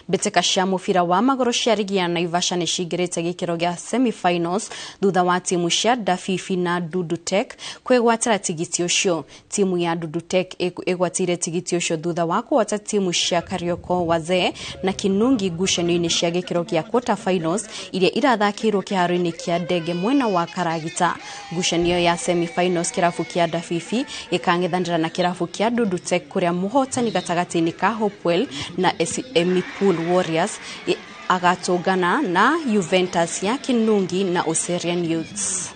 Mbĩtĩka cia mũbira wa magũrũ cia rigi ya Naivasha nĩ cingĩrĩte gĩkĩro gĩa semi-finals thutha wa timu cia Dafifi na Dudu Tech kwĩgwatĩra tigiti ũcio. Timu ya Dudu Tech ĩgwatĩire tigiti ũcio thutha wa kũhota timu cia Karioko Wazee na Kinungi ngucanio-inĩ cia gĩkĩro gĩa quarter finals iria irathakĩirwo kĩharo-inĩ kĩa ndege mwena wa Karagita. Ngucanio ya semi-finals kĩrabu kĩa Dafifi gĩkang'ethanĩra na kĩrabu kĩa Dudu Tech kũrĩa mũhotani gatagatĩ-inĩ ka Hopewell na Emipul Warriors agatũngana na Juventus ya Kinungi na Oserian Youths.